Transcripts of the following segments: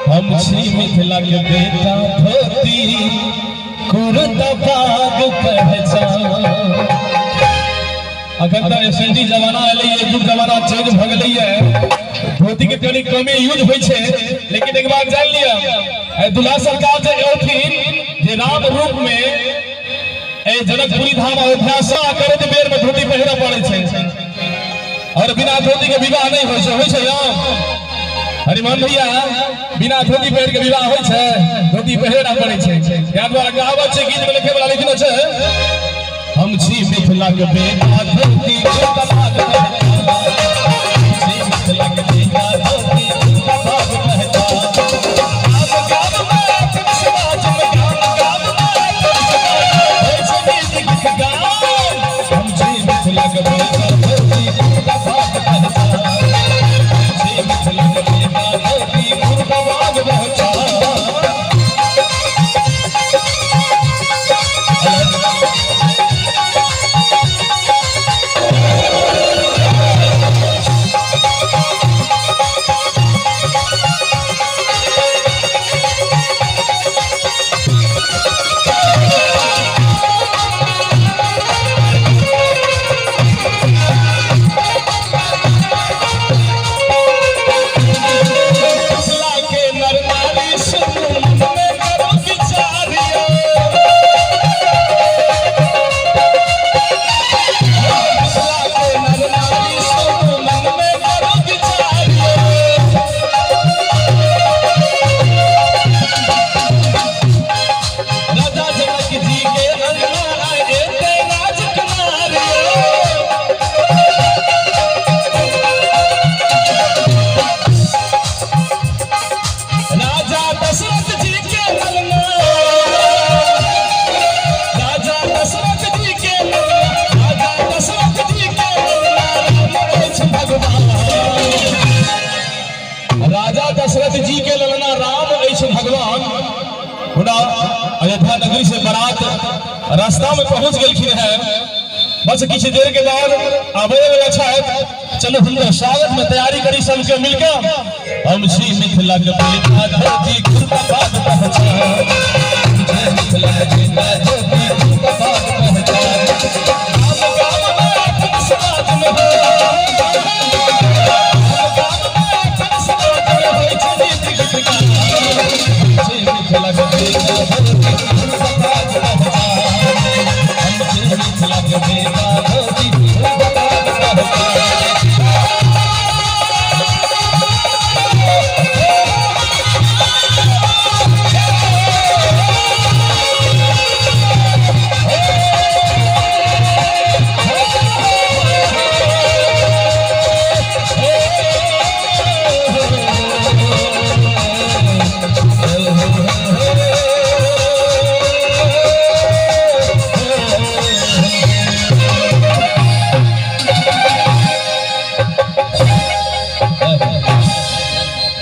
हम छी मिथिला के बेटा, धोती कुर्ता पाग पहचान। अखन तऽ एसएनडी जमाना एलै, युग जमाना चेंज भऽ गेलैए, धोती के कनि कमे यूज होइ छै। लेकिन एक बात जानि लिअ, एहि दुल्हा सरकार जे औथिन, जे राम रूप में एहि जनकपुरी धाम अयोध्या सँ करैत बेर में धोती पहिरऽ पड़ै छै और बिना धोती के विवाह नहीं होइ छै। होइ छै यौ हरिमोहन भैया? बिना धोती पहिर के विवाह होइ छै? धोती पहिरना पड़ै छै। ताहि दुआरे कहावत छै, गीत में लिखे वाला लिखने छै, हम छी मिथिला के बेटा, धोती कुर्ता पाग पहचान। छी मिथिला के बेटा, धोती कुर्ता पाग पहचान। गाम गाम मैथिल समाज में, गाम गाम मैथिल समाज में होइ छै गीत गीत गान। हम छी मिथिला के बेटा, धोती कुर्ता पाग पहचान। छी मिथिला के बेटा, धोती कुर्ता पाग पहचान। मिथिला के नर नारी सुनू, मन में करो विचारियो। मिथिला के नर नारी सुनू, मन में करो विचारियो। राजा जनक जी के अंगना आए एते राजकुमारियो। राजा दशरथ जी के ललना, राजा दशरथ जी के ललना, राजा दशरथ जी के ललना राम अछि भगवान। राजा दशरथ जी के ललना राम अछि भगवान। हुनका अयोध्या नगरी से बारात रास्ता में पहुंच गेलखिन है, बस किछु देर के बाद आबे वाला छथि। चलू, हुनकर स्वागत में तैयारी करी सबके मिलकर। हम छी मिथिला के बेटा, धोती कुर्ता पाग पहचान। छी मिथिला के बेटा, धोती कुर्ता पाग पहचान। गाम गाम मैथिल समाज में हो, गाम गाम मैथिल समाज में होइ छै गीत गीत गान। छी मिथिला के बेटा, धोती कुर्ता पाग पहचान। हम छी मिथिला के बेटा, धोती कुर्ता पाग पहचान।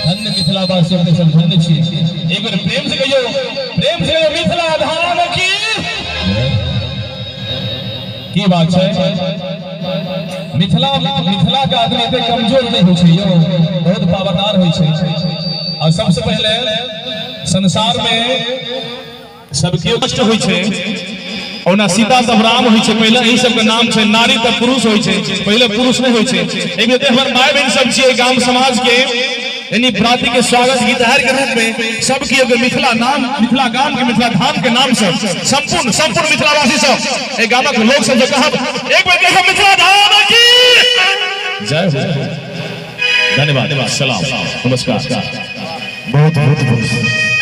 धन्य मिथिलावासी, अपने सब धन्य छी। एक बेर प्रेम से कहियो, प्रेम से कहियो, मिथिला धाम की। की बात छै? मिथिला, मिथिला के आदमी एते कमजोर नहीं होइ छै यौ, बहुत पावरदार होइ छै। और सबसे पहले संसार में सबके कष्ट होइ छै। ओना सीता तब राम होइ छै, पहिले एहि सबके नाम छै। नारी तब पुरुष होइ छै, पहिले पुरुष नहि होइ छै। एक बेर हमर माय बहन सब छियै गाम समाज के, यानी बराती के स्वागत गीतहार के रूप में सब के मिथिला नाम, मिथिला गाम के, मिथिला धाम के नाम से संपूर्ण संपूर्ण मिथिलावासी सब, एहि गामक लोक सब जे कहब, एक बेर कहब, मिथिला धाम की जय हो। धन्यवाद, सलाम, नमस्कार। बहुत बहुत बहुत।